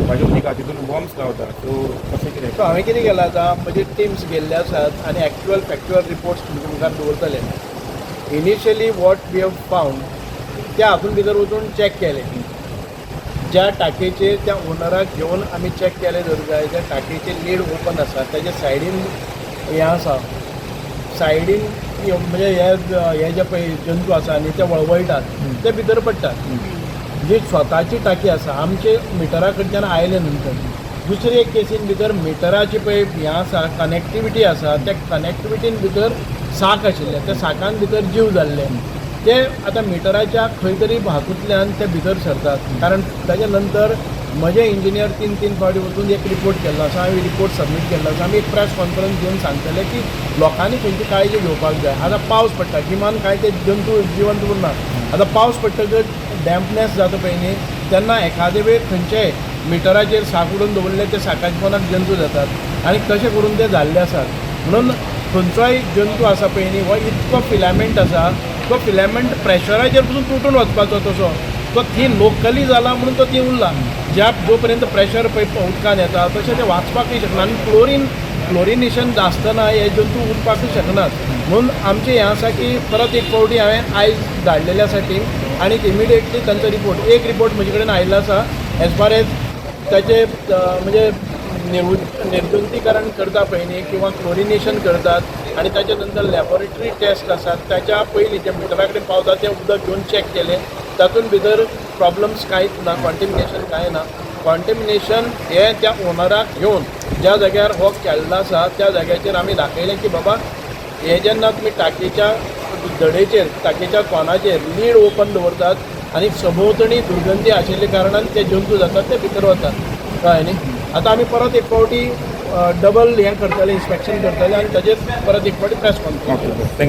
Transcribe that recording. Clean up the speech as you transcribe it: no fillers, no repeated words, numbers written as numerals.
पिवपाचें उदीक आहा तितून वॉर्म्स गावता, सो कशें कितें? सो हांवें कितें केलां, आतां म्हजे टिम्स गेल्ले आसात आनी एक्चुअल फॅक्च्युअल रिपोर्ट्स तुमच्या मुखार दवरतले. Initially what we have found, त्या हातून भितर वचून चॅक केलें. ज्या टाकयेचेर, त्या ओनराक घेवन आमी चॅक केलें जर जाय, त्या टाकयेचेर लीड ओपन आसा, तेज्या सायडीन हें आसा, सायडीन म्हणजे हे हे जे पळय जंतू आसा न्ही, ते वळवळटात, ते भितर पडटात. जी स्वताची टाकी आसा, आमचे मिटरा कडच्यान आयले नंतर दुसरी एक केसीन भितर मिटराची पळय हें आसा, कनेक्टिविटी आसा, त्या कनेक्टिविटीन भितर साक आशिल्ले, त्या साकान भितर जीव जाल्ले. ते आतां मिटराच्या खंय तरी हातूंतल्यान ते भितर सरतात, कारण ताच्या नंतर म्हजे इंजिनियर तीन तीन फावटी वचून एक रिपोर्ट केल्लो आसा. हांवें रिपोर्ट सबमीट केल्लो आसा. आमी एक प्रेस कॉन्फरन्स घेवन सांगतले की लोकांनी खंयची काळजी घेवपाक जाय. आतां पावस पडटा, गिमान कांय ते जंतू जिवंत उरना. आतां पावस पडटकच डॅम्पनेस जाता पळय न्ही, तेन्ना एखादे वेळ खंयचेय मिटराचेर साक उडोवन दवरले, ते साकाच्या पोंदाक जंतू जातात आनी तशें करून ते जाल्ले आसात. म्हणून खंयचोय जंतू आसा पळय न्ही, हो इतको फिलामेंट आसा, तो फिलामेंट प्रेशराचेर पसून तुटून वचपाचो. तसो तो थंय लोकली जाला म्हणून तो थंय उरला. ज्या जो पर्यंत प्रेशर पळय उदकान येता, तशें ते वाचपाकूय शकना आनी क्लोरिनेशन आसतना हे जंतू उरपाकूय शकनात. म्हणून आमचें हें आसा की परत एक फावटी हांवें आयज धाडलेले आसा टीम आनी इमिडिएटली तांचो रिपोर्ट, एक रिपोर्ट म्हजे कडेन आयिल्लो आसा. एज फार एज ताचे म्हणजे निर्जंतीकरण करता पळय न्ही किंवा क्लोरिनेशन करतात आनी ताच्या नंतर लॅबोरेटरी टेस्ट आसात. ताच्या पयलीं जे मिटरा कडेन पावता तें उदक घेवन चॅक केलें, तातूंत भितर प्रॉब्लम्स कांयच ना, कॉन्टेमिनेशन कांय ना. कॉन्टेमिनेशन हें त्या ओनराक घेवन ज्या जाग्यार हो केल्लो आसा, त्या जाग्याचेर आमी दाखयलें की बाबा, हे जेन्ना तुमी टाकयेच्या धडेचेर, टाकयेच्या कोनाचेर लीड ओपन दवरतात आनी सभोवतणी दुर्गंधी आशिल्ल्या कारणान ते जंतू जातात, ते भितर वतात. कळ्ळें न्ही? आतां आमी परत एक फावटी डबल हें करतले, इन्स्पेक्शन करतले आनी ताजेर परत एक फावटी press conference. Okay, thank you.